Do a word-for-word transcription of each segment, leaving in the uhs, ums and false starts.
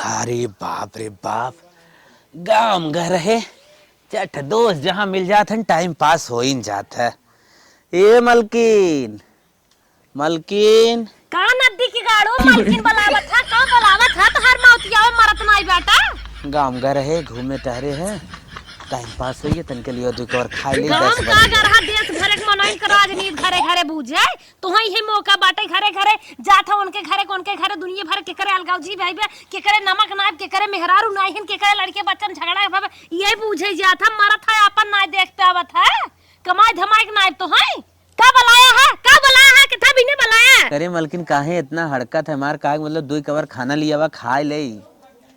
अरे बाप रे बाप, गांव घर है, चट दोस्त जहां मिल जात हैं, टाइम पास हो ही जात है। ए मलकिन, मलकिन। का नद्दी की गाड़ू, मलकिन बुलावत है, का बुलावत है? तोहार मौतिया में मरत नाई बेटा। गांव घर है, घूमे टहरे हैं, टाइम पास होइए, तनके लिए दो और खा ले, गांव दस का बजे। घर है, देश भर के मनोइन के राजनीति घरे घरे बूझे। तोहई है मौका बाटे, घरे घरे जात है, उनके घरे, उनके घरे, दुनिया भर केकरे अलगाव जी भाई बे, केकरे नमक नाइब, केकरे मेहरारू नाई हन, केकरे लड़के बच्चन झगड़ा भाई बे, ये बूझे जात है, मरत है, आपन नाई देख पावत है, कमाई धमाई के नाइब तो है। का बुलाया है, का बुलाया है, कितना बिने बुलाया? अरे मलकिन, काहे इतना हड़कत है? मार काहे, मतलब, दुई कवर खाना लिया हुआ, खाए ले।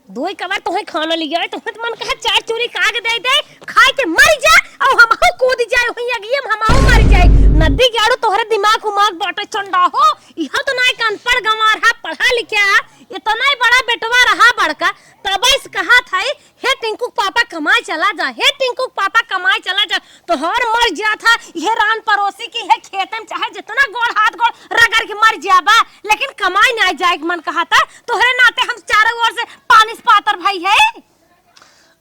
दुई कवर तोहे खाना लिया है, तोहे तो मन कहा चार चूरी काग दे दे, खाए के मर जा, और हमहू कूद जाए, वहीं अगिए में हमहू मर जाए। नद्दी गाड़ू तोहरे दिमाग उमाग बाटे चंडा हो, इहो तो ना एक अनपढ़ गंवार है, पढ़ा लिखा है, इतना ही बड़ा बेटवा रहा बड़का, तब इस कहा था, "हे टिंकू के पापा कमाए चला जा, हे टिंकू के पापा कमाए चला जा।" तोहर मर जात है, ये रान परोसी की है खेते में, चाहे जितना गोड़ हाथ गोड़ रगड़ के मर जाबा, लेकिन कमाए ना जाए के मन कहा था। तोहरे नाते हम चारों ओर से पानी से पातर भाई है।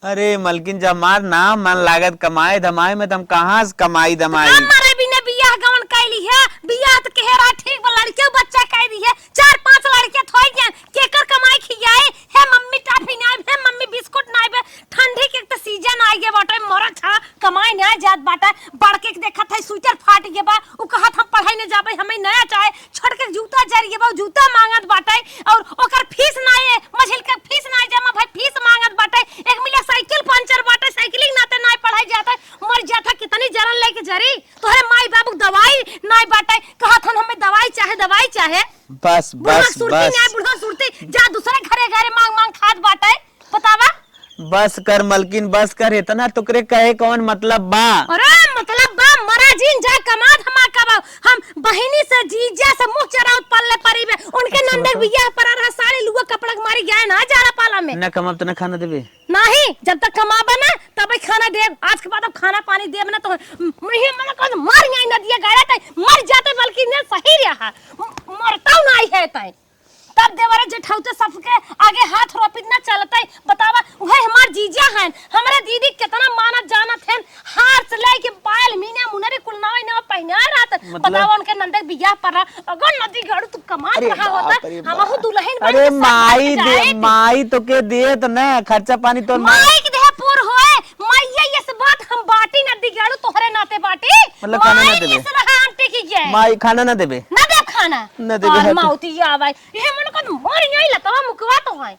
अरे मलकिन, जब हमार ना मन लागत कमाए धमाए में, त हम कहाँ से कमाई धमाई? हम मरे बिना बियाह गवन कैली है, बियाह तो कहे रहा ठीक बा, लड़के बच्चा कह दी है, चार पांच लड़के थोई गए, केकर कमाई खियाए? हे मम्मी टाफी नाइब, हे मम्मी बिस्कुट नाइब, ठंडी के तो सीजन आ गया बाटे, मरत छा कमाए ना जात बाटे, बड़के के देखत है स्वेटर फाट गया बा, उ कहत हम पढ़ाई न जाबे, हमें नया चाहे, छोट के जूता जर गया बा, जूता मांगत बाटे, और ओकर फीस नाई है, मझिल के फीस नाई जमा भाई, फीस मांगत बाटे, एक मिला साइकिल पंचर बाटे, साइकिल के नाते नाई पढ़ाई जाता, मर जाता, कितनी जरन लेके जरी, तोहरे माई बाबू के दवाई नाई बाटे, कहत हन हमें दवाई चाहे, दवाई चाहे। बस, बुढ़ा बस, सुरती बस। नाई, बुढ़ा सुरती, जा दूसरे घरे घरे मांग मांग खात बाटे, बतावा। बस कर मलकिन, बस कर, इतना तोकरे कहे कौन मतलब बा? अरे मतलब बा, मरा जीन जा कमा धमा कमाओ। हम बहिनी से जीजा से मुँह चराउत पल्ले परी बे। उनके अच्छा, नंदे बताओ। बियाह पर रहा साड़ी लुआ कपड़ा के मारी गया ना जाड़ा पाला में। ना कमाब तो ना खाना देबे? नहीं, जब तक कमाबा ना तब खाना देब। आज के बाद अब खाना पानी देब ना तो मुँहे मन को मार गई नदिया गाड़ा तय मर जाते बल्कि ने सही रहा। म-, मरता नहीं है तय। तब देवरे जेठौते सबके आगे हाथ रोपित ना चलतै। बतावा, उहे हमार जीजा हन, हमरे दीदी केतना मानत जानत हन, हार से लेके पायल, मीना, मुनरी कुल नवे नवे पहिनाए रहत। मतलब? बतावा, उनके नंदे बियाह पर रहा, अगर नदी गड़ू तू कमात अरे रहा बाप होता, रे बाप। हमहू दुल्हन बन अरे के साथ माई दे, जाइत। माई तो के देत ना, खर्चा पानी तो माई। माई के देह पूर होए, माइये ये सब बात हम बाटी नदी गड़ू तोहरे नाते बाटी। मतलब खाना ना माई देबे? ये सब रहा आंटी की जय। माई खाना ना देबे? ना दे खाना। ना देबे और है तो। माउती आवे। इहे मन को मोर यही लतवा मुकवा तो है।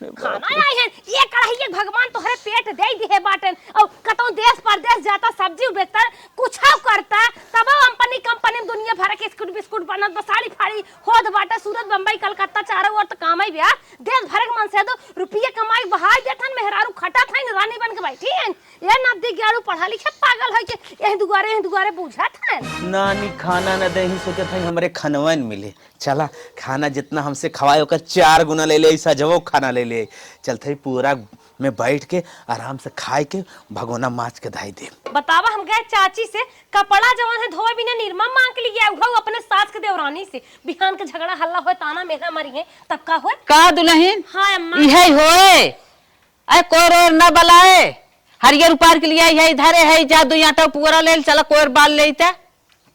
अरे बाप खाना रे। आई है, ये कढ़ाई एक भगवान तोहरे पेट दे दिहे बाटन। और कतौ देश परदेश जाता, सब्जी बेचता, कुछ करता, तब हम अपनी कंपनी में दुनिया भर के स्कूट बिस्कुट बनत बा, साड़ी फाड़ी होत बाटे, सूरत, बम्बई, कलकत्ता, चारों ओर तो काम ही ब्याह। देश भर के मन से दो रुपये कमाई बहाई देत हन, मेहरारू खटत हन, रानी बन के बैठी हन। ये नदी ग्यारू पढ़ा लिखे पागल है कि यही दुआरे, यही दुआरे बूझत हन। नानी खाना न दे, ही सोचत है हमरे खनवन मिले। चला, खाना जितना हमसे खवाए, ओकर चार गुना ले ले, सजवो खाना ले ले। चलते ही पुअरा में बैठ के आराम से खाए के भगोना माज के धाई दे। बतावा, हम गए चाची से कपड़ा जवन है धोए बिना निरमा मांग के लिए, उहउ अपने सास के देवरानी से। बिहान के झगड़ा हल्ला होए, ताना मेहना मरी है, तब का होए? का दुलहिन? हाँ अम्मा। इहे होए। अरे कोर ओर न बलाए, हरियर उपार के लिए इहे धरे है, जा दो आटा पुअरा ले, चला कोर बाल ले इते।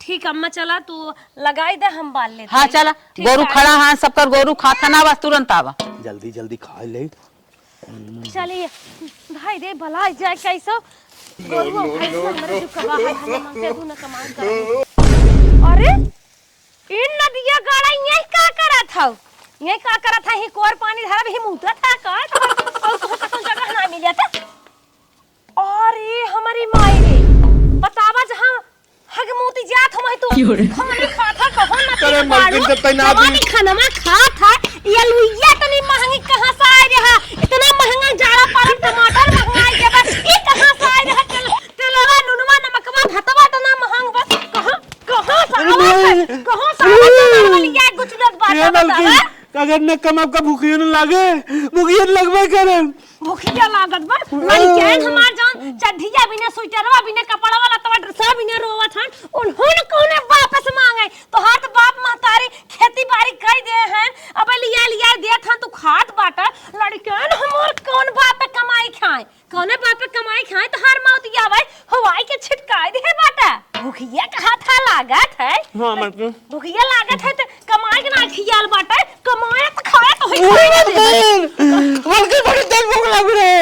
ठीक अम्मा, चला तू लगाई दे, हम बाल लेते हाँ, हैं। चला। ठीक गोरू है। खड़ा हाँ, सबकर गोरू खात है ना, बस तुरंत आवा। जल्दी जल्दी खा ले। चलिए भाई रे, भला जाए कैसो। गोरू भाई से हमरे जो कबा है, हम मांग के दू न कमाई कर। अरे, इन नदिया गाड़ा यही का करत हौ? यही का करत है? ही कोर पानी धरब, ही मूतत है का? और तुम कतौ जगह ना मिले था। अरे हमारी माई रे, बतावा जहाँ हगमूती जात हम है तू। क्यों रे? खाना खाता कहो ना अरे तू मलकिन बाड़ू। से तैनात जवानी हुई। खाना में खात है, ये लुइया इतनी महंगी कहाँ से आए रहा? इतना महंगा जाड़ा पालक टमाटर महंगा आए गया बा। ये कहाँ से आए रहा? तेल, तेलवा, नुनवा, नमकवा, भतवा इतना महंग बा। कहाँ, कहाँ से अरे आवत है? भाई। कहाँ से आवत है? अरे। नॉर्मल ये गुचलत बात ये है, मलकिन, बतावा। अगर न कमाब का भूखियो न लागे, भूखियो न लगबे करे। भूखिया लागत बा, लड़कियन हमार जौन चड्ढिया बिना, स्वेटरवा बिना, कपड़वा लत्तवा, ड्रेसवा बिना रोवत हन, उन्होंने कौने वापस मांगे? तोहार तो बाप महतारी खेती बाड़ी कई दे हन, अब लिया लिया देत हन, तू खात बाटा, लड़की हाँ, मलकिन। भुखिया लागत है त कमाए के ना खियाल बाटे, कमाए त खाए त होई, खाए ना देबे। मलकिन, मलकिन, बड़ी तेज भूख लग रहे।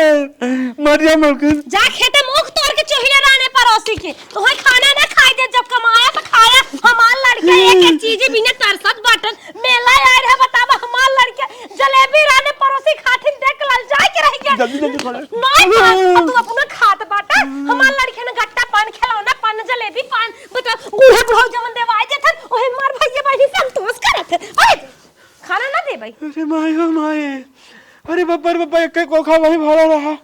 मर जा, मलकिन। जा खेते में ऊख तोड़ के चोहिया राने पड़ोसी के। तोहे खाना ना खाए दे, जब कमाया त खाया। हमार लड़के एक एक चीज बिना तरसत बाटन। मेला आए रहे, बतावा, हमार लड़के जलेबी राने पड़ोसी खाथिन, देख के ललचाए के रह गया। जल्दी, जल्दी खा ले। नहीं खा, अब तू अपना खात बाटा। हमार लड़के ने गट्टा पान, खिलौना पान, जलेबी पान, बता, बूढ़ा बुढ़ऊ जमन देवाई देथन, ओहे मार भैया बहिनी संतोष करत है। अरे, खाना ना दे भाई। अरे माई हो माई, अरे बब्बर बब्बर, एक एक कोखा वही भरा रहा,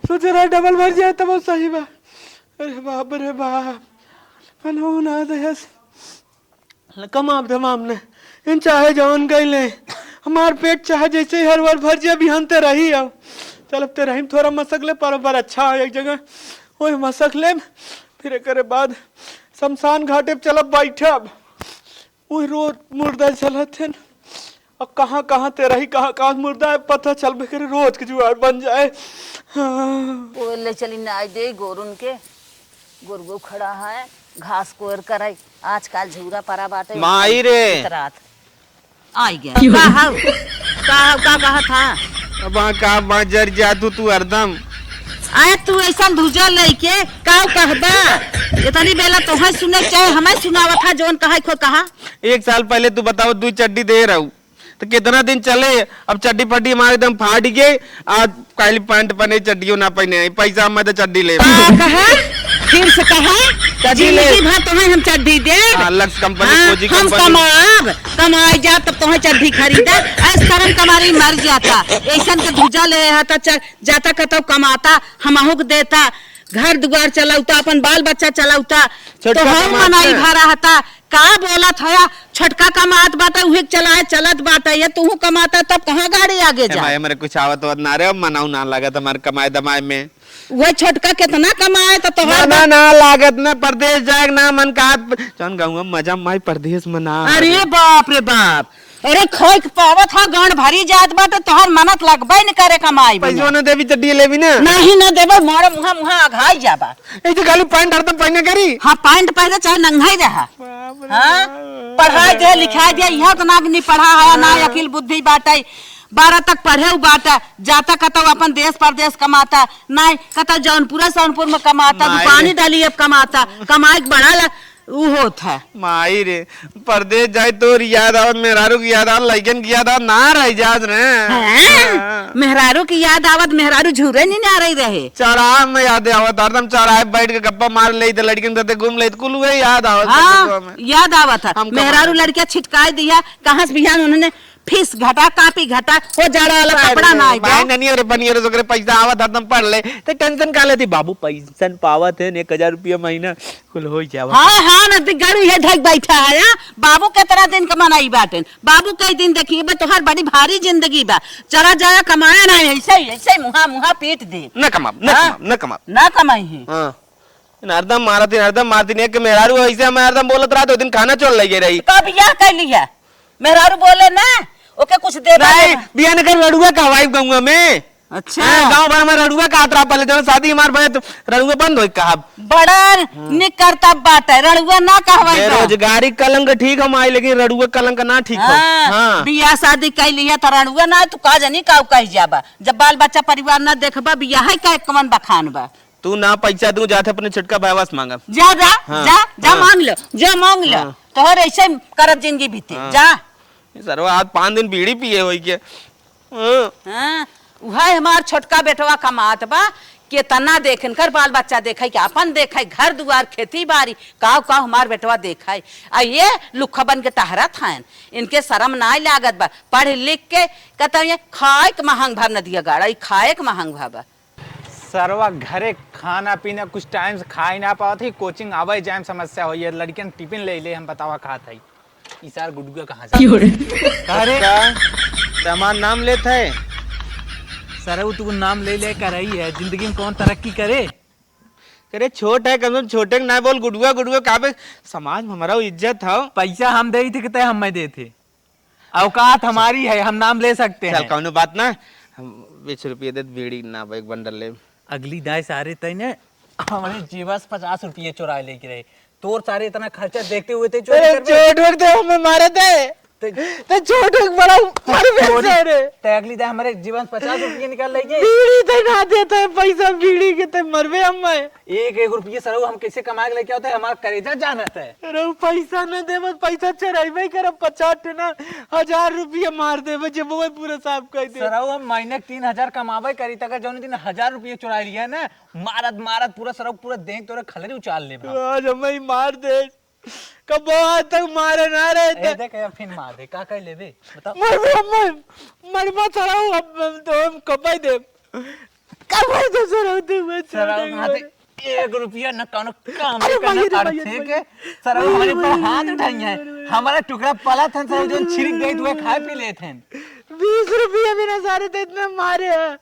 सोचे रहा डबल भर जाए तब सही बा। अरे बाप रे बाप, कनहू ना दहस। कमाब धमाब ने, इन चाहे जवन कइले, हमार पेट चाहे जैसे ही हर बार भर जाए, बिहान ते रही अब। चल अब ते रही थोड़ा मसक ले, पर, पर अच्छा हो एक जगह, ओए मसक ले, फिर एकरे बाद शमशान घाटे पे चलब बैठब। ओए रोज मुर्दा चलत है न, अब कहाँ कहाँ ते रही, कहाँ कहाँ मुर्दा है, पता चलबे करे, रोज के जुगाड़ बन जाए। हाँ। वो ले चली ना दे गोरुन के, गोरगो खड़ा है, घास कोर करे, आजकल झूरा परा बाटे, माई रे। रात आई गया। का हौ? का हौ? का कहत हा? अब का बा जर जा तू, तू हरदम। आए तू ऐसा धुजा लेके का कहबा? इतनी बेला तोहे सुने चाहे हमें सुनावत हा, जौन कहा खो कहा। एक साल पहले तू बताओ, दू चड्डी दे रहू, तो कितना दिन चले? अब चड्डी फड्डी हमारे एकदम फाट गए। आज काली पैंट पहने, चड्डियों ना पहने, पैसा में तो चड्डी ले। का कहा? फिर से कहा? चड्डी ले। जिंदगी भर तोहे हम चड्डी दे। हाँ, लक्स कंपनी, हाँ, फौजी हम कंपनी। कमाब, कमाए जा तब तोहे चड्डी खरीदा। आज शर्म कमारी मर जाता। ऐसन के धुजा ले आता, च-, जाता कतौ कमाता, हमहू के देता, घर दुआर चलौता, अपन बाल बच्चा चलौता। छोटका तो हम कमाता। मनाई भरा हता। का बोलत हया? छोटका कमात बाटे, उहे के चलाए चलत बाटे। ये तूहू कमाता, तब कहाँ गाड़ी आगे ए जा? भाई, हमरे कुछ आवत वावत ना रे, अब मनाऊ ना लागत हमारे कमाए दमाए में। वह छोटका कितना कमाए तो तोहार मना बा- ना लागत ना, परदेस जाए के ना मन कहत, जौन गाँव में मजा माई परदेस में ना। अरे बाप रे बाप, अरे खाए के पावत हा, गांड भरी जात बाटे, तोहार मनत लगबे न करे कमाई में। पैसवा न देबी चड्डी लेबी ना। नहीं न देबे, मारे मुहा मुहा अघाई जाबा। ए तो खाली पैंट हरदम पहने करी। हाँ, पैंट पहने चाहे नंगा ही रहा। बाप रे हाँ? बाप। पढ़ाई दे, लिखाई दे, यहाँ तो ना भी नहीं पढ़ा है, ना हाँ। अकिल बुद्धि बाटे। बारह तक पढ़े उ बाटे, जाता कतौ अपन देश परदेश कमाता, नहीं कतौ जौनपुरा सोनपुर में कमाता, माई दुकानी रे। डाली अब कमाता, कमाई के बढ़ा ला, उ होत है। माई रे, परदेश जाए तोर याद आवत, मेहरारू की याद आवत, लइकन की याद आवत, ना रह जात रे। हैं? हाँ। मेहरारू की याद आवत, मेहरारू झूरे नहीं ना रही रहे। चौराहा में याद आवत, हरदम चौराहे बैठ के गप्पा मार लेइत, लड़किन साथे घूम लेइत, कुल उहे याद आवत हाँ, बचपन में। याद आवत है। हम कमाए। मेहरारू लड़किया छिटकाई दिया, कहाँ से बिहान उन्होंने फीस घटा, कापी घटा, वो जाड़ा वाला अरे कपड़ा ना आई भाई, बा। ननियर बनियर ओकरे पैसा आवत हरदम पढ़ ले, ते टेंशन का लेती? बाबू पेंशन पावत है, एक हजार रुपया महीना, कुल हो जावा। हाँ, हाँ, न दिगड़ू ये धक बैठा है, हाँ? बाबू कितना दिन का मनाई बाटेन, बाबू कई दिन देखिए बा, तोहार बड़ी भारी जिंदगी बा, चला जाया कमाया ना, ऐसे ही, ऐसे ही मुहा, मुहा पीट दे। न कमाब, न हाँ? कमाब, न कमाब। ना कमाई है। हाँ। हरदम मारत दिन, हरदम मारत दिन, एक मेहरारू ऐसे हमें हरदम बोलत रहा, दो दिन खाना चोर लगे रही। तो बियाह कर लिया, मेहरारू बोले ना, ओके कुछ दे दे। नहीं, बियाह न कर, रड़ुआ कहवाई गौवा में। अच्छा। हाँ, गाँव भर में रड़ुआ कहत रहा पहले, जब शादी हमार भये तो रड़ुआ बंद होई कहब। बड़ा निक करता बाटे, रड़ुआ ना कहवाई बा। बेरोजगारी कलंक ठीक हम आई, लेकिन रड़ुआ कलंक ना ठीक हो। हाँ, हाँ। बियाह शादी कर लिया तो रड़ुआ ना, तू का जानी का कह जाबा, जब बाल बच्चा परिवार ना देखबा, बियाह है का कवन बखान बा। तू ना पैसा दूं, जाते अपने छोटका भाईवा से मांगब। जा, जा, हाँ, जा, जा हाँ। मांग लो, जा मांग लो। हाँ। तोहर ऐसे करत जिंदगी बीते, हाँ। जा। ये सरवा आज पाँच दिन बीड़ी पिए होई के। हाँ। हाँ, उहे हमार छोटका बेटवा कमात बा, केतना देखे, इनकर बाल बच्चा देखे, कि अपन देखे, घर दुआर, खेती बाड़ी, काव काव हमार बेटवा देखे। आ ये लुखा बन के टहरत हैं, इनके शरम नाय लागत बा। पढ़ लिख के कहता ये खाए के महंग भाव नदिया गाड़ा, ई खाए के महंग भाव बा। सरवा घरे खाना पीना कुछ टाइम से खाई ना पावत ही, कोचिंग आवे जाए में समस्या होई है, लड़कियन टिफिन ले ले हम बतावा खात हई। ई सार गुडुआ कहाँ से? क्यों रे? अरे अच्छा, तो हमार नाम लेत है? सर, वो तू नाम ले ले कर रही है, जिंदगी में कौन तरक्की करे? अरे छोट है, कम से कम छोटे के ना बोल, गुडुआ, गुडुआ का बे, समाज में हमारा इज्जत है। पैसा हम दे थे कि तय हम मैं दे थे? औकात हमारी है, हम नाम ले सकते चल, हैं। कौनो बात ना, हम बीस रुपये दे, बीड़ी ना, एक बंडल ले। अगली दाई सारे तय ने हमारे जेबा से पचास रुपये चुरा लेके रहे। तोर सारे इतना खर्चा देखते हुए ते चोरी अरे करबे? चोट वोट दे, हमें मारे दे। ते ते चोट वोट बड़ा मार बे चोरी? सारे। ते अगली दाई हमारे जीवन पचास रुपये निकाल लेंगे। बीड़ी ते ना देता है पैसा, बीड़ी के ते मरबे हम। एक एक रुपये सरऊ हम कैसे कमा के लेके आते हैं, हमारा करेजा जानत है। सरऊ पैसा न दे, बस पैसा चढ़ाई करब पचास ठे ना, हजार रुपये मार दे, बस जब वो पूरा साफ कर दे। सरऊ हम महीने के तीन हजार कमाबे करी, तक जौन दिन हजार रुपये चुरा लिया ना, मारत मारत पूरा सरऊ पूरा देख तोरे खलरी उचाल ले। आज हमें ही मार दे, कब आज तक मारे ना रहे ए, थे। देख, अब फिर मार दे, का कर लेबे? बताओ। मर, मर, मर, मर, मर, सरऊ, अब तो हम कपाई दे। कब है तो सरऊ तू बच्चा सरऊ नहीं खाते मारे? एक रुपया न कौनो काम अरे के, भाई, न अरे भाई, अरे अर्थे भाई। के, सरऊ अरे हमारे ऊपर भाई, हाथ अरे उठाई भाई, है। अरे भाई। हमारा टुकड़ा पला था, सरऊ जौन छिड़क गई, तो खाए पी लेते हैं। बीस रुपया भी ना सारे तो इतना मारे हैं।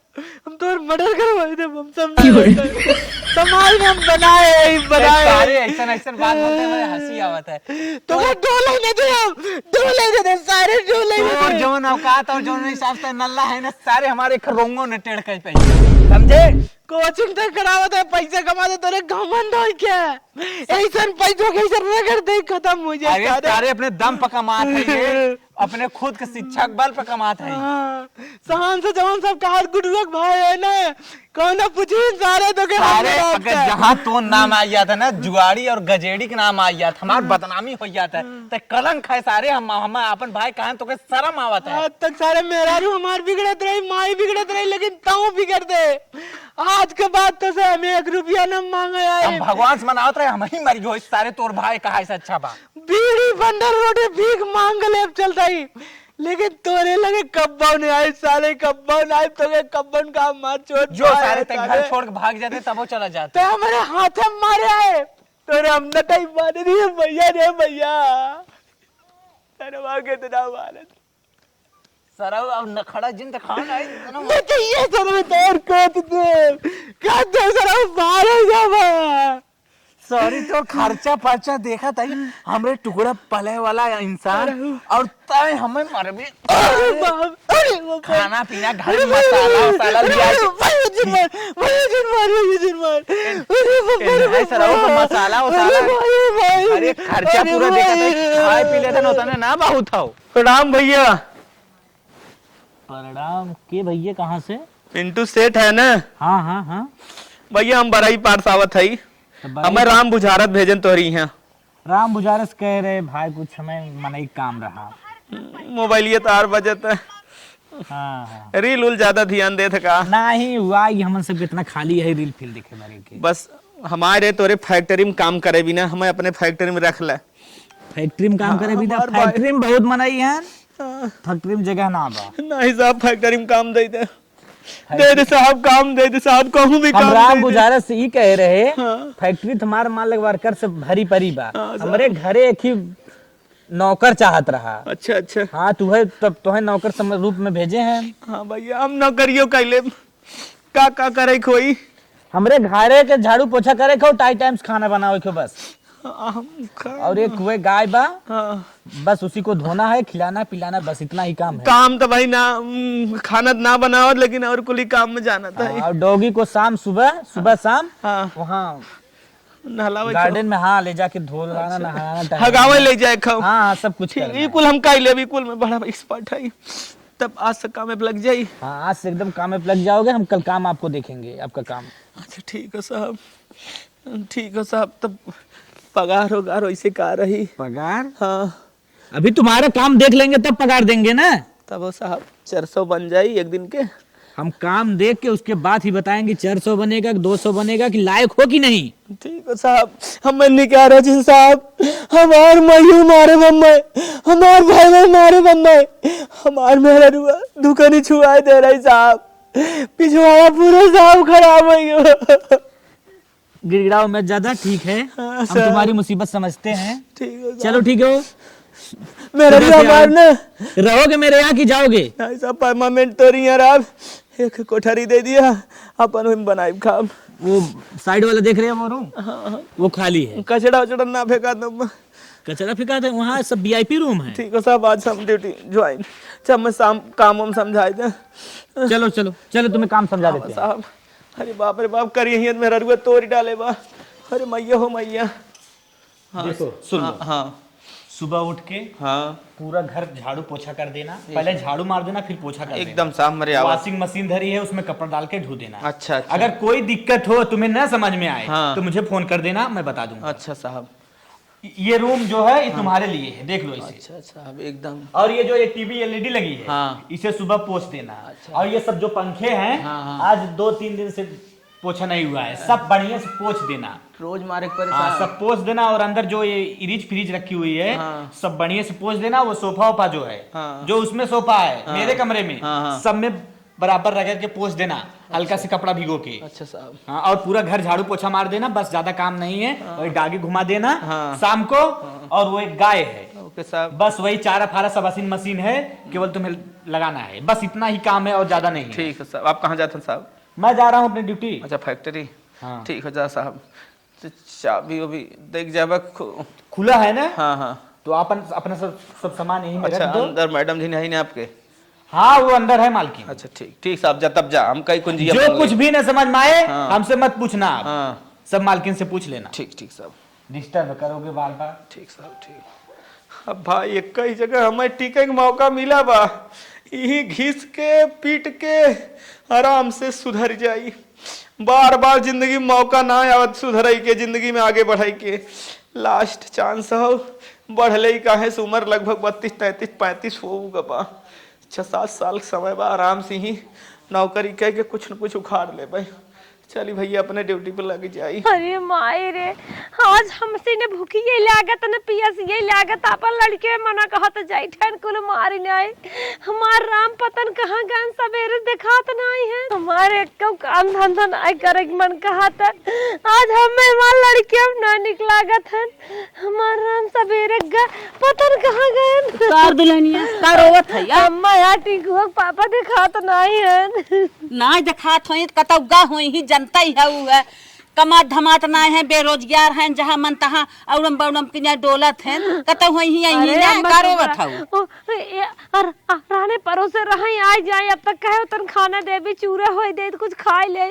हम तो और मर्डर करवा दे, हम समझ क्यों रे? नहीं पाए। समाज में हम बनाए, ए, बनाए। सारे ऐसन, ऐसन बात बोलते हैं, हमारे हंसी आवत है। तो वो डोले नहीं दे, हम डोले नहीं दे, सारे डोले नहीं तोर दे। जौन औकात और जौन हिसाब से नल्ला है ना, सारे हमारे खरोंगों ने टेढ़ कर पे। समझे? कोचिंग तक करावत है, पैसा कमाते, तोरे घमंड हो क्या? ऐसन पैसों के ऐसे रगड़ दे, खत्म हो जाए अरे सारे। सारे अपने दम पर कमात है ये, अपने खुद के शिक्षा के बल पर कमात है। हाँ, सहन से जवान सब कहा गुडुआ के भाई है ना, कौन पूछी सारे तो के सारे हमने बात अगर है। जहाँ तो नाम आ गया था ना, जुआड़ी और गजेड़ी के नाम आ गया था, हमार हम्म। बदनामी हो गया था। हम्म। ते कलंक है सारे, हम, हम अपन भाई कहें तो के शर्म आवत है। आज तक सारे मेहरारू हमार बिगड़त रही, माई बिगड़त रही, लेकिन तऊ बिगड़ दे। आज के बाद तो से हमें एक रुपया न मांगे आए। हम भगवान से मनावत रहे, हम ही मर गयो, सारे तोर भाई कहा से अच्छा बा। बीड़ी बंडल रोटी भीख मांग ले अब चलता ही, लेकिन तोरे लगे कब्बो नहीं आए साले, कब्बो नहीं आए, तोरे कब्बन का मार चोट जो पाए सारे ते घर साले। छोड़ के भाग जाते, तब वो चला जाते। ते हमारे हाथ में मारे आए, तोरे हम नटाई मारे नहीं है भैया रे भैया। तेरे वहाँ कितना मारे। सरऊ, अब नखड़ा जिन दिखाओ ना, इतना मत कहिए सरऊ, तोर कत दे, कत दे सरऊ, मारे जाबा। सॉरी, तो खर्चा पर्चा देखा ताई, हमरे टुकड़ा पले वाला इंसान, सरऊ। और ताई हमें मरबे। अरे बाप, अरे बाप। खाना पीना, घर अरे में मसाला, बाप, वसाला अरे लिया बाप, के। भाई, जिन मार, भाई, जिन मार, भाई, जिन मार। अरे बाप, ए, अरे नहीं, बाप, सरऊ, तो मसाला, वसाला। अरे भाई, भाई। अरे, खर्चा अरे पूरा देखा भाई। ताई, खाए पी लेते ना, उतने ना बहुत हो। प्रणाम भैया। प्रणाम। के भैया, कहाँ से? पिंटू सेठ है ना? हाँ, हाँ, हाँ। भैया, हम बरई पार से आवत हई। तो बरई हमें पार राम बुझारत भेजन तोहरी यहाँ। राम बुझारत कह रहे भाई, कुछ हमें मनई काम रहा। मोबाइलिया तार बजत है। हाँ, हाँ। रील उल ज्यादा ध्यान देत का? नहीं, हुआ ही हमन सब कितना खाली है रील फील देखे बारे के। बस हमारे तोरे फैक्ट्री में काम करे बिना हमें अपने फैक्ट्री में रख ले। फैक्ट्री में काम करे बिना? हमार भाई। फैक्ट्री में बहुत मनई है। हाँ। फैक्ट्री में जगह ना बा। नहीं साहब, फैक्ट्री में काम दे दे। फैक्ट्री दे दे साहब, काम दे दे साहब, कहूँ भी हम काम राम दे दे। बुझारत से ई कहे रहे, हाँ। फैक्ट्री तो हमार मालिक वर्कर से भरी परी बा। हाँ, साहब। हमरे घरे एक ही नौकर चाहत रहा। अच्छा, अच्छा। हाँ, तुहे, तब तुहे नौकर सम-, रूप में भेजे हैं। हाँ भैया, हम नौकरियों कैले का, का करे के होई? हमरे घरे के झाड़ू पोछा करे के हो, टाइम टाइम से खाना बनावे के हो बस। हाँ, हम खा- और एक हुए गाय बा, हाँ। बस उसी को धोना है, खिलाना, पिलाना, बस इतना ही काम है। काम तो भाई ना, उम, खाना तो ना बनावत, लेकिन और कुली काम में जाना था। हाँ, और डॉगी को शाम सुबह, सुबह शाम हाँ। वहाँ नहलावे गार्डन में, हाँ, ले जाके धो लाना, अच्छा। नहाना, टहलाना। हगावे ले जाए खाओ। हाँ, हाँ, सब कुछ ठीक, करना ई है। कुल हम काई लेब, ई कुल में बड़ा एक्सपर्ट है। तब आज से काम में लग जाई। हाँ, आज से एकदम काम में लग जाओगे, हम कल काम आपको देखेंगे, आपका काम। अच्छा, ठीक है साहब, ठीक है साहब। तब पगार वगार वैसे का रही? पगार? हाँ। अभी तुम्हारा काम देख लेंगे, तब पगार देंगे ना। तब वो साहब, चार सौ बन जाई एक दिन के। हम काम देख के उसके बाद ही बताएंगे, चार सौ बनेगा कि दो सौ बनेगा, कि लायक हो कि नहीं। ठीक है साहब, हम निकारा जिन साहब, हमार मइयो मारे बम्बई, हमार भाई मारे बम्बई, हमार मेहररुआ दुकानी छुआए दे रही साहब, पिछवाड़ा पूरा साहब खराब हो गयो। गिड़गिड़ाओ मत ज्यादा, ठीक है? हाँ, हम सर। तुम्हारी मुसीबत समझते हैं। ठीक है, सर। चलो, ठीक है। मेरा सुबह भी से हमार आओ। ना। रहोगे मेरे यहाँ कि जाओगे? नहीं, सर, परमानेंट तो नहीं है, आप एक कोठरी दे दिया, अपन वहीं बनाई खाब। वो साइड वाला देख रहे हैं, वो रूम? हाँ, हाँ। वो खाली है। कचड़ा उचड़ा ना फेंका तुम। कचड़ा फेंका दे, वहाँ सब वीआईपी रूम है। ठीक है साहब, आज हम ड्यूटी ज्वाइन। अच्छा, मैं शाम काम वाम समझाए दे। चलो, चलो, चलो, तुम्हें काम समझा हाँ, देते हैं। साहब। अरे बाप रे बाप, करिए हियत मेहररुआ तोरी डाले बा। अरे मैया हो मैया। हाँ, देखो, सुन हाँ, लो। हाँ। सुबह उठ के हाँ। पूरा घर झाड़ू पोछा कर देना। पहले झाड़ू मार देना, फिर पोछा कर देना। एकदम साफ मरे आवा। Washing machine धरी है, उसमें कपड़ा डाल के धो देना। अच्छा, अच्छा। अगर कोई दिक्कत हो, तुम्हें ना समझ में आए, हाँ। तो मुझे फोन कर देना, मैं बता दूंगा। अच्छा साहब। ये रूम जो है, ये हाँ। तुम्हारे लिए है, देख लो इसे। अच्छा साहब, एकदम। और ये जो ये टीवी एलईडी लगी है, हाँ। इसे सुबह पोछ देना। अच्छा। और ये सब जो पंखे हैं, हाँ, हाँ। आज दो तीन दिन से पोछा नहीं हुआ है, सब बढ़िया से पोछ देना। रोज मारे के पड़े हाँ, साहब। सब पोछ देना। और अंदर जो ये इरिज फ्रिज रखी हुई है, हाँ। सब बढ़िया से पोछ देना। वो सोफा वोफा जो है, हाँ। जो उसमें सोफा है, हाँ। मेरे कमरे में, हाँ, हाँ। सब में बराबर रगड़ के पोछ देना, हल्का अच्छा। से कपड़ा भिगो के। अच्छा साहब। हाँ, और पूरा घर झाड़ू पोछा मार देना, बस ज्यादा काम नहीं है। हाँ। वही doggy घुमा देना हाँ। शाम को। हाँ। और वो एक गाय है, ओके साहब। बस वही चारा फारा सब washing machine है, केवल तुम्हें लगाना है, बस इतना ही काम है और ज्यादा नहीं है। ठीक है साहब। आप कहाँ जाते हैं साहब? मैं जा रहा हूँ अपनी ड्यूटी। अच्छा, फैक्ट्री। हाँ। ठीक है, जा साहब। तो चाबी उबी देख जाबा खु- खुला है ना? हाँ, हाँ। तो आप अन-, अपना सब, सब सामान यहीं में अच्छा, रख दो। अंदर मैडम जी नहीं ना आपके? हाँ, वो अंदर है मालकिन। अच्छा, ठीक, ठीक साहब, जा तब जा, हम कई कुंजिया जो मांग कुछ ले। भी न समझ में आए, हाँ। हमसे मत पूछना आप। हाँ। सब मालकिन से पूछ लेना। ठीक, ठीक साहब। Disturb करोगे बार बार। ठीक साहब, ठीक। अब भाई, एक ही जगह हमें टिके के मौका मिला बा, यही घिस के, पीट के आराम से सुधर जाई। बार बार जिंदगी में मौका ना आवत सुधरई के, जिंदगी में आगे बढ़ई के। Last chance हो, बढ़ले ही काहे से उम्र लगभग बत्तीस, तैंतीस, पैंतीस हो गबा। छह सात साल के समय बा, आराम से ही नौकरी कह के कुछ न कुछ उखाड़ लेबे। चली भैया, अपने ड्यूटी पे लग जाई। अरे माई रे, आज हमसे न भूखिए लागत, न पियसिए लागत, अपन लड़के मना कहत जाई, ठहन कुल मारी नाई। हमार राम पतन कहाँ गन, सबेरे देखात नाई है। हमारे एक्को काम धंधा नाई करे के मन कहत। आज हमें हमार लड़के ना निक लागत हन। हमार राम सबेरे ग-, पता न कहाँ गए। कार दुल्हनिया, का रोवत है यार? अम्मा यार, टिंकुआ के पापा देखात नाई हन। नाई देखात होई, कतौ गा होई ही, जनता ही है उ है। कमात धमात नाई है, बेरोजगार हैं, जहाँ मन तहाँ औड़म बौड़म के यहाँ डोलत हैं। कतौ होई ही, यही अरे ना, अम्मा, का रोवत हऊ? ओ, ए, अर-, अराने परोसे रहई, आइ जाए, अब तक कहे तन खाना देबी, चूरा होई दे, कुछ खाए ले।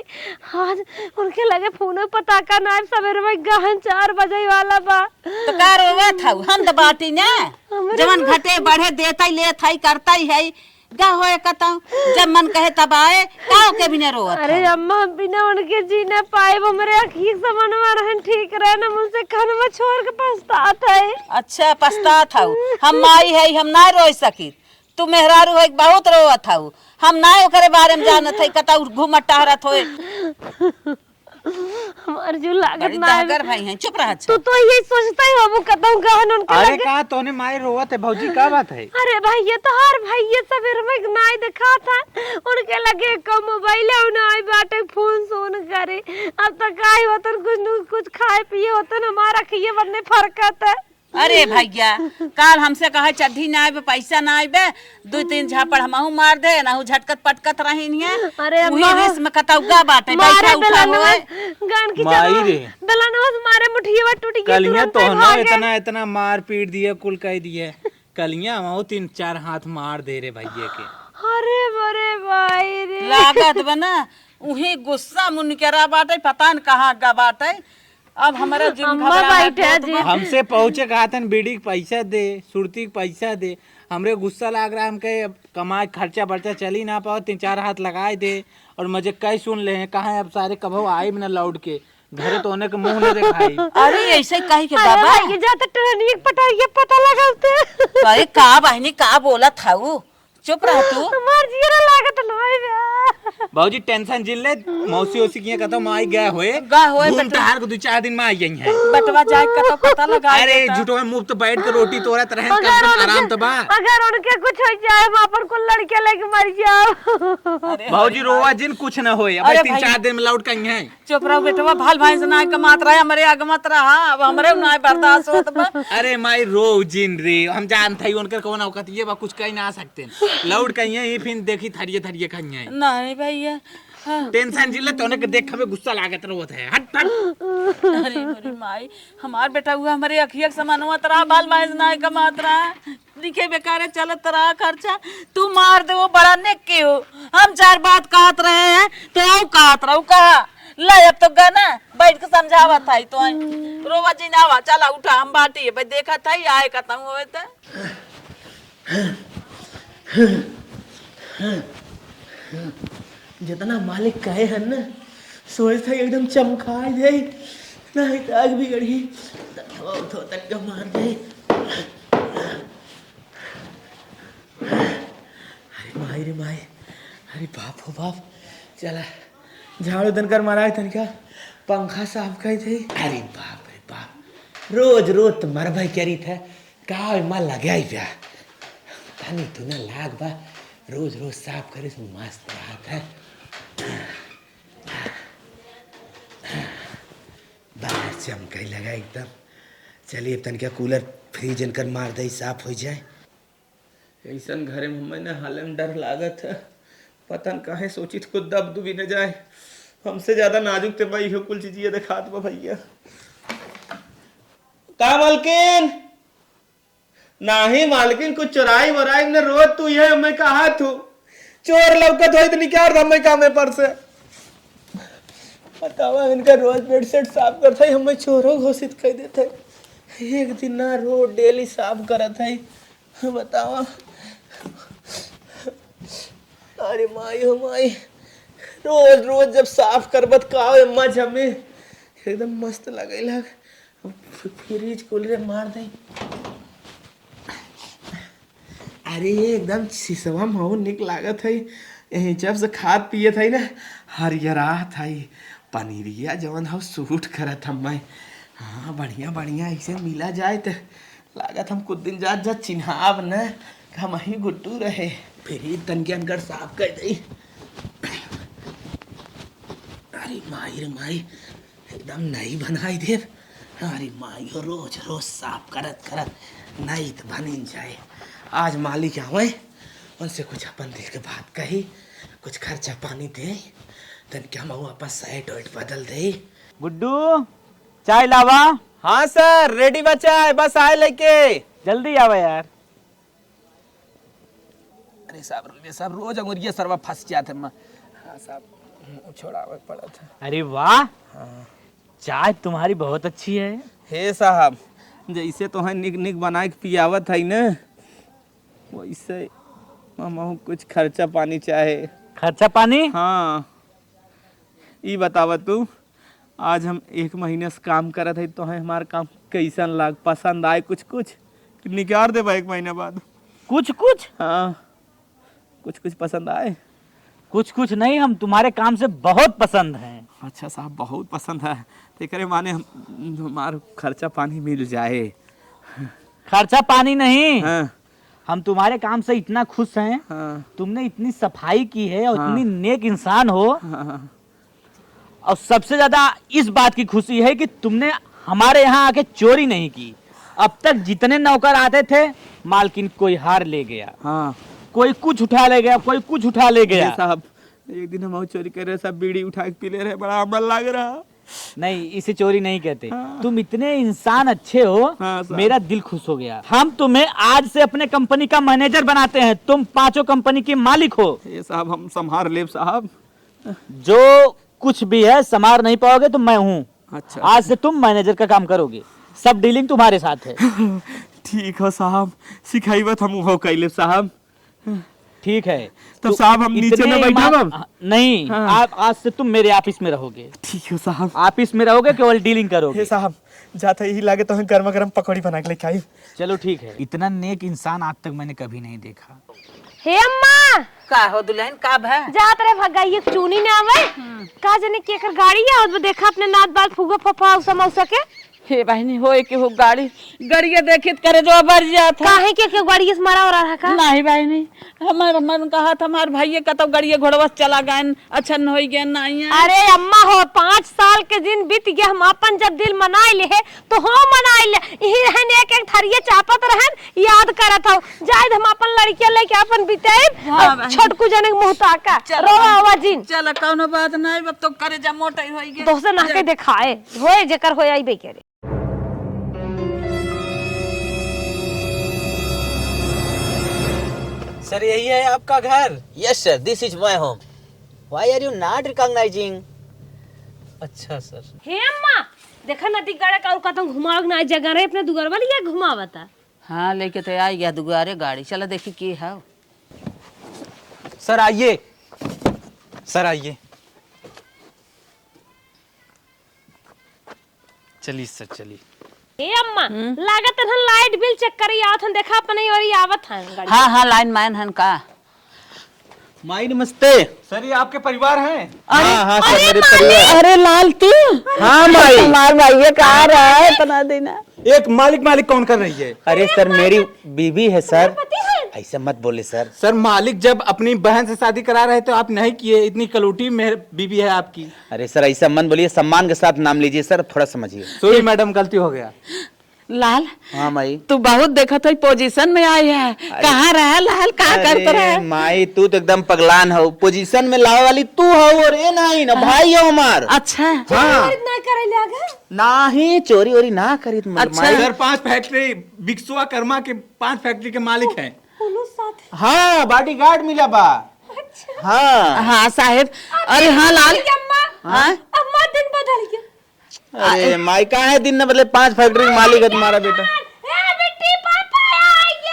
आज उनके लगे फोनो पता का ना, सबेरे में गहन चार बजे वाला बा। तो का रोवत हऊ? हम तो बाटी ना, हमरे जवन मन घटे बढ़े देतई, लेत हई, करतई है, गा होए कतऊ, जब मन कहे तब आए, का ओके बिना रोवत अरे हऊ? अम्मा, हम बिना उनके जी ना पाए, हमरे अखिए के समनवा रहन ठीक रहे ना, मुझसे खानवा छोड़ के पछतात है। अच्छा, पछतात हऊ, हम माई है, हम ना रोई सकी। तू मेहरारू होइके बहुत रोवत हऊ। हम ना ओकरे बारे में जानत हई, कतऊ घूमत टहरत होए। हमार जो लागत बड़ी ना है। दहगर भाई हैं, चुप रह, अच्छा। तू तो यही सोचता ही बाबू, कतऊ गहन उनके अरे लगे। का तोने माई रोवत है भौजी, का बात है? अरे भाई, ये तो हर भाई ये सबेर में नाई देखात है, उनके लगे एको मोबाइल है, उन्हें आई बाटे फोन सोन करे। अब तक आई होतन कुछ न कुछ खाए पिए होतन, हमारा खइए बन्ने फरकत है। अरे भैया, काल हमसे कहे चड्ढी ना आइबे, पैसा ना आइबे, दो तीन झापड़ हमहू मार दे, नहू झटकत पटकत रहीन है। अरे उही अम्मा, रिस में कतौगा बाटे, मारे बैठा उठा बेलनवा, होए। गन की माई चलो, रे। बेलनवा से मारे मुठियवा टूट गया, कलिया तुरंते तोहनो भागे। इतना, इतना मार पीट दिए, कुल कह दिए। कलिया हमहू तीन चार हाथ मार दे रे भैया के। अरे बरे भाई रे। लागत बा ना, उही गुस्सा मुनकरा बाटे, पता न कहाँ गा बाटे। अब हमारा जिम अम्मा घबराहट बैठे होत जी। बा। हमसे पहुँचे कहतन, बीड़ी के पैसा दे, सुरती के पैसा दे। हमरे गुस्सा लाग रहा, हम कहे, "अब कमाए खर्चा बर्चा चली ना पाओ, तीन चार हाथ लगाए दे।" और मजे कई सुन ले हैं, कहाँ अब सारे कभो आए भी ना लौट के, घरे तो उन्हें के मुँह न दिखाई। अरे, ऐसे कही के अरे बाबा। भाई, ये जाता टहनिए के पटाइए पता लगल ते। अरे, का बहनी, का बोलत हऊ? चुप रह तू। हमार जियरा लागत नाई बा। भौजी tension जिन ले, मौसी ओसी किया कहता माई गए होए। गए होए घूम बटवा। टहर को दो चार दिन में आई गई है। बटवा जाए का तो पता लगा अरे देता। झूठो में मुफ्त बैठ के रोटी तोड़त रहे, कम अगर से कम उनके, आराम तो बा। अगर उनके कुछ हो जाए, हम अपन कुल लड़के लेके मर जाओ। अरे भौजी हमारी रोवा माई। जिन कुछ न होए, अब अरे तीन भाई। चार दिन में लौट के आई हैं। चुप रहो बेटवा, भल भैंस ना कमात रहे, हमरे आगे मत रहा, अब हमरे ना बर्दाश्त होत बा। अरे माई रो जिन रे, हम जानत हई उनकर कौन औकात ये बा, कुछ कही ना सकते। लौट कहिए ही फिर देखी थरिये थरिये कहिए। नहीं भैया। हाँ। Tension जिन ले, तोने के देख हमें गुस्सा लागत रहत है। हट, हट। अरे मोरी माई, हमार बेटा हुआ हमरे अखिया के समानवत रहा, भल भैंस ना कमात रहा। दिखे बेकारे चलत रहा खर्चा, तू मार दे वो बड़ा नेक के हो। हम चार बात कहत रहे हैं, तो आओ कहत रहो, कहा ले, अब तो गाना बैठ के समझावत है तो। रोवा जिन, आवा, चला उठा, हम बाटी है, भाई देखत है, आए खत्म होए तो। जितना मालिक कहे हन ना, सोचत है एकदम चमकाए दे, नहीं तो आग बिगड़ी। दवा उठो, तनिका मार दे। अरे माई रे माई, अरे बाप हो बाप, चला झाड़ू तनकर मराए, तनका पंखा साफ कर दे। अरे बाप रे बाप, रोज रोज तो मरबे करी थे, का एमा लगे बा? तनी दुना लाग बा, रोज रोज साफ करे से मस्त रहत है। बाहर चमके लगा एकदम। चलिए, अब तनिका कूलर फ्रिज इनकर मार दे, साफ हो जाए। ऐसन घरे में हमें न हाले में डर लागत है। पता न काहे सोचित कुछ दब दुबी न जाए। हमसे ज्यादा नाजुक ते भाई हो कुल चीज ये दिखात बा भैया। का मालकिन? नाही मालकिन, कुछ चोराई वोराई ने रोज तू ये हमें कहा तू। चोर लौकत होई तो निकाल दे हमें कामे पर से। बतावा, इनका रोज बेडशीट साफ करत है, हमें चोरो घोषित कर देते। एक दिन ना, रोज डेली साफ करत है। बतावा। अरे माई हो माई, रोज रोज जब साफ करबत का हो अम्मा जमे, एकदम मस्त लगेला। फ्रिज कूलर मार दे। अरे एकदम सिसवा में हऊ निक लागत है। एह, जब से खात पियत है ना, हरियरात है। पनीरिया जवन हऊ सूट करत हम्मे। हाँ, बढ़िया बढ़िया ऐसे मिला जाए त लागत हम कुछ दिन जात जात चिन्हाब न, हम ही गुड्डू रहे। फिर ही तनके अनकर साफ कर दई। अरे माई रे माई, एकदम नई बनाई देब। अरे माई हो, रोज रोज साफ करत करत नई त बनिन जाए। आज मालिक आवे, उनसे कुछ अपन दिल के बात कही, कुछ खर्चा पानी दे, तनके हम वापस शर्ट वर्ट बदल दे। गुड्डू, चाय लावा। हाँ सर, रेडी बा चाय, बस आए लेके। जल्दी आवा यार। अरे साहब, अरे साहब, रोज अंगुरिया सरवा फंस जात है। हाँ साहब, मुंह छोड़ावे पड़त है। अरे वाह, हाँ। चाय तुम्हारी बहुत अच्छी है। हे साहब, जैसे तोहें निक निक बनाए के पियावत है न, वैसे हमहू कुछ खर्चा पानी चाहे। खर्चा पानी? हाँ। ई बतावा तू, आज हम एक महीना से काम करत हई, तोहें हमार काम कैसन लाग, पसंद आए कुछ कुछ? निकार देबा एक महीना बाद। कुछ कुछ? हाँ, कुछ कुछ पसंद आए। कुछ कुछ नहीं, हम तुम्हारे काम से बहुत पसंद हैं। अच्छा साहब, बहुत पसंद है, तो एकरे माने हम, हमार खर्चा पानी मिल जाए। खर्चा पानी नहीं, हाँ। हम तुम्हारे काम से इतना खुश हैं। हाँ। तुमने इतनी सफाई की है और हाँ। इतनी नेक इंसान हो। हाँ। और सबसे ज्यादा इस बात की खुशी है कि तुमने हमारे यहाँ आके चोरी नहीं की। अब तक जितने नौकर आते थे, मालकिन कोई हार ले गया, हाँ। कोई कुछ उठा ले गया, कोई कुछ उठा ले गया। ये साहब, एक दिन हम और चोरी कर रहे, सब बीड़ी उठा के पी ले रहे, बड़ा अमल लग रहा। नहीं, इसे चोरी नहीं कहते। हाँ। तुम इतने इंसान अच्छे हो, हाँ, साहब। मेरा दिल खुश हो गया। हम तुम्हें आज से अपने कंपनी का मैनेजर बनाते हैं, तुम पांचों कंपनी के मालिक हो। ये साहब, हम संभार लेब साहब। जो कुछ भी है, संभार नहीं पाओगे तो मैं हूँ। अच्छा। आज से तुम मैनेजर का काम करोगे, सब डीलिंग तुम्हारे साथ है। ठीक हो साहब, सिखाइबा त हम उहो कैले साहब। ठीक है। तब तो साहब, हम नीचे इतने न बैठब ईमान-, अब? हाँ, नहीं, हाँ। आप आज से तुम मेरे ऑफिस में रहोगे। ठीक हो साहब। ऑफिस में रहोगे, केवल डीलिंग करोगे। हे साहब, जाते ही लागे तो हम गर्मा गर्म पकौड़ी बना के लेके आई। चलो ठीक है। इतना नेक इंसान आज तक मैंने कभी नहीं देखा। हे अम्मा! का हो दुल्हन, का भा? जात रहे भगाई एक चूनी ने आवे। हम्म। का जाने केकर गाड़ी आवत बा, देखा अपने नात बात फुआ फफा उसा मौसा के। हे बहिनी, होए के हो गाड़ी, गड़िया देखित करे जो बर जात है। काहे के, के गड़िया से मरा हो रहा है का? नहीं बहिनी, हमार मन कहा था, हमार भाई कतौ गड़िया घोड़वा से चला गए, अच्छा न होई गए, नहीं है। अरे अम्मा हो, पाँच साल के दिन बीत गया, हम अपन जब दिल मनाई ले है, तो हो मनाई ले। यही रहन एक एक थरिया चापत रहन, याद करत हो। जाए हम अपन लड़किया लेके अपन बिताएब, हाँ, अब बहिनी। छोटकू जने के मुँह ताका। चलो, रोवा बहिनी। आवा जिन। चलो, कौनो बात नहीं, अब तो करे जा मोटाई होई गए। दोस्त ना के देखाए, होए जेकर होए आई बेके रे। सर, यही है आपका घर? Yes sir, this is my home. Why are you not recognizing? अच्छा सर। हे अम्मा, देखा नदी गाड़ा का और कतहूँ घुमावे के ना जगह रहे, अपने दुगरवा लिया घुमावता। हाँ, लेके तो आई गया दुगरे गाड़ी। चला देखी के है। सर आइए, सर आइए, चलिए सर, चलिए। ए अम्मा, हम्म। लागत हन लाइट बिल चेक करे आवत हन, देखा अपने ओरी आवत हन गाड़ी। हाँ, हाँ, लाइन मैन हन का? माई नमस्ते। सर, ये आपके परिवार हैं? अरे, हाँ, हाँ, सर, अरे मेरे मालिक! परिवार। अरे लाल तू? हाँ, माई। हमार भाई ये कहाँ रहा है इतना दिन? एक मालिक, मालिक कौन कर रही है? अरे सर, मेरी बीवी है सर। पति है? ऐसे मत बोले सर। सर, मालिक जब अपनी बहन से शादी करा रहे तो आप नहीं किए, इतनी कलूटी मेरे बीवी है आपकी। अरे सर, ऐसा मत बोलिए, सम्मान के साथ नाम लीजिए सर, थोड़ा समझिए। सॉरी मैडम, गलती हो गया। लाल, हाँ माई। तू बहुत देखत हो पोजीशन में आई है। अरे, कहाँ रहे लाल, का करत रहे? माई, तू तो एकदम पगलान हो। पोजीशन में लावे वाली तू हो और ये नहीं ना, हाँ। भाई हो हमार। अच्छा। हाँ। चोरी ना करे लागा? नाही, चोरी ओरी ना करीत मोर अच्छा। माई। सर, पांच फैक्ट्री, विश्वकर्मा के पांच फैक्ट्री के मालिक हैं। पुलिस साथ। हाँ, बॉडीगार्ड मिला बा। अच्छा। हाँ। हाँ साहेब। अरे हाँ लाल। अम्मा, हाँ? अम्मा दिन बदल गया। अरे माई, काहे दिन न बदले, पांच फैक्ट्री के मालिक है तुम्हारा बेटा। ए बिट्टी, पापा आइगे,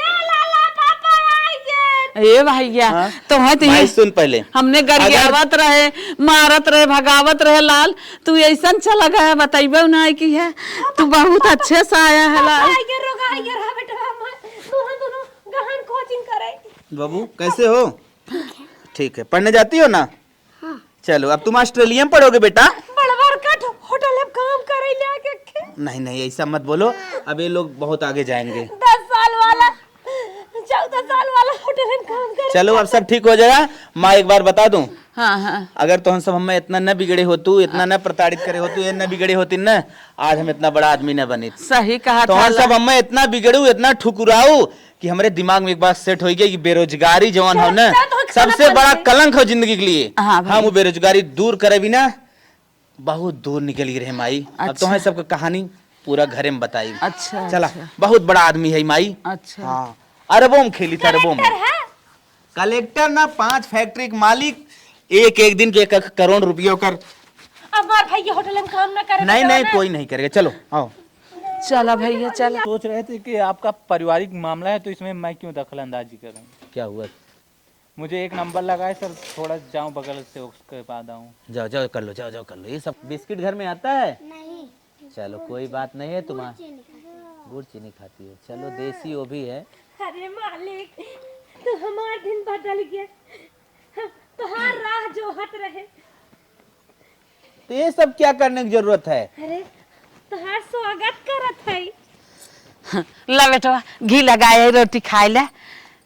ए लाला, पापा आइगे। ए भैया, हाँ? तो है तो माई, ये सुन पहले। हमने गरियावत रहे, मारत रहे, भगावत रहे लाल, तू ऐसन चला गया, बताइबे ना है कि है, तू बहुत अच्छे से आया है लाल। आइगे, रोगा आइगे, रहा बेटा, हम दोनों, दोनों गहन कोचिंग करे। बाबू, कैसे हो? ठीक है, पढ़ने जाती हो ना? हाँ। चलो, अब तुम ऑस्ट्रेलिया में पढ़ोगे बेटा। बड़बर का होटल में काम करे ले आके खे। नहीं, नहीं, ऐसा मत बोलो। अब ये लोग बहुत आगे जाएंगे। दस साल वाला, चौदह साल वाला होटल में काम करे। चलो, अब सब ठीक हो जाएगा। माँ, एक बार बता दूं, हाँ, हाँ। अगर तोहन सब हमें इतना न बिगड़े होतू, इतना न प्रताड़ित करे होतू, ये न बिगड़े होती न, आज हम इतना बड़ा आदमी न बनित। सही कहा तोहन सब हमें इतना बिगड़ू, इतना ठुकराऊ, कि हमरे दिमाग में एक बात सेट होइ गया कि बेरोजगारी जवन हो ना, सबसे बड़ा कलंक हो जिंदगी के लिए। हाँ भाई। हम वो बेरोजगारी दूर करे बिना बहुत दूर निकल गए रहे माई। अब अच्छा। तोहरे सबके कहानी पूरा घरे में बताई। अच्छा, चला, अच्छा। बहुत बड़ा आदमी है माई। अच्छा। हाँ, अरबों में खेली था, अरबों में। कलेक्टर है? कलेक्टर ना, पांच फैक्ट्री के मालिक, एक, एक दिन के एक, एक करोड़ रुपयों कर। अब हमार भाई ये होटल में काम ना करे, नहीं, नहीं, कोई नहीं करेगा। चलो, आओ। चला भैया, चला। सोच रहे थे कि आपका पारिवारिक मामला है, तो इसमें मैं क्यों दखल अंदाजी करूँ? क्या हुआ? मुझे एक नंबर लगा है सर, थोड़ा जाऊँ बगल से, उसके बाद आऊँ। जाओ, जाओ, कर लो, जाओ, जाओ, कर लो। ये सब बिस्किट घर में आता है? नहीं। चलो, कोई बात नहीं है, तुम्हारा गुड़ चीनी खाती हूँ। गुड़ चीनी खाती हो, चलो, देसी वो भी है। अरे मालिक, तू हमार दिन बदल गया, हम तोहार राह जोहत रहे। तो ये सब क्या करने की जरूरत है? अरे, तोहार स्वागत करत है। ला बेटवा, घी लगाए है, रोटी खाए ले।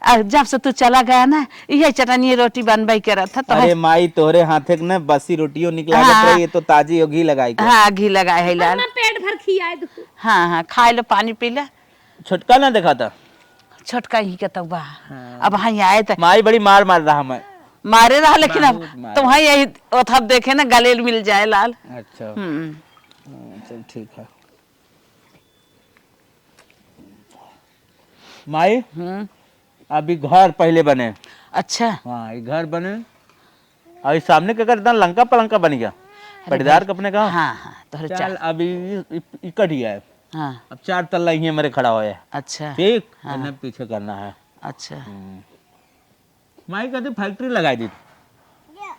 और जब से तू चला गया ना, यही चटनी रोटी बनबे करत है, तो अरे माई, तोहरे हाथे के ना बसी रोटियों निकला हाँ। रही, ये तो ताजी हो, घी लगाई के। हाँ, घी लगाए है लाल। अपना पेट भर खियाए दो। हाँ, हाँ, खाए लो, पानी पी ले। छोटका ना देखा था। छोटका ही के तब बा। हाँ। अब हाँ आए त माई बड़ी मार मार रहा मैं। मारे रहा, लेकिन अब बहुत मार। तो वहाँ यही ओथब देखे ना, गले मिल जाए लाल। अच्छा। हम्म। हाँ, चल ठीक है। माई, हम्म। अभी घर पहले बने। अच्छा। हाँ, ये घर बने। और ये सामने के घर इतना लंका पलंका बन गया। अरे पटीदार भाई। के अपने का। हाँ, हाँ, तोहरे चल, चार। अभी इ-, इ-, इकट गया है। हाँ। अब चार तल्ला ही हमारे खड़ा होया है। अच्छा। ठीक? हाँ। इन्हें पीछे करना है। अच्छा। हम्म। माई कहते फैक्ट्री लगाई दी।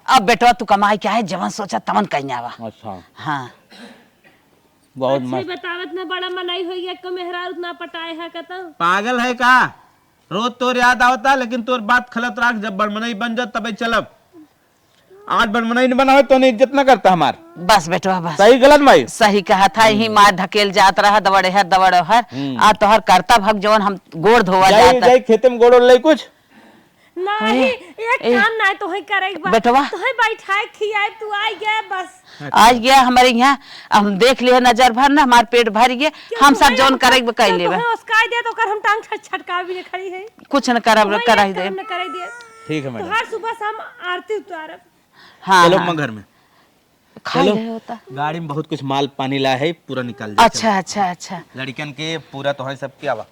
अब बेटवा तू कमाई क्या है, जवन सोचा तवन कहीं आवा। अच्छा। हाँ। बहुत अच्छा, मस्त। बतावत ना बड़ा मनई होई, एको मेहरारू ना पटाए है कतौ। पागल है का? रोज तोर याद आवता, लेकिन तोर बात खलत राख, जब बड़मनई बन जा तबे चलब। आज बड़मनई न बना हो तो नहीं इज्जत ना करता हमार। बस बेटवा बस। सही गलत माई? सही कहा था, यही मार ढकेल जात रहा, दवड़े हर, दवड़े हर। हम्म। आ तोहर करता भग जवन हम गोड़ धोवा जाई, जाता। जाई खेते में गोड़ ले कुछ। नहीं, अरे, एक ए, काम ना तोहे करे के बा। बेटवा। तोहे बैठाए खियाए तू आ गया बस। आ गया हमारे यहाँ, हम देख लिए नजर भर ना, हमार पेट भर गया, क्यों हम सब तुम्हें जौन हम करे के कर-, कर लेबे। तुम्हें उसका दे तो कर हम टांग छट-, छटका भी नहीं खड़ी है। कुछ न करब, तुम्हें कराई एक दे। काम न कराई दे। ठीक है मैडम। तोहार सुबह शाम आरती उतारब। हाँ, चलो हाँ। अम्मा घर में। खा चलो। ले होता। गाड़ी में बहुत कुछ माल पानी ला है, पूरा निकल जाए। अच्छा, चलो। अच्छा, अच्छा। लड़कन के पूरा तो है सब क्या बा?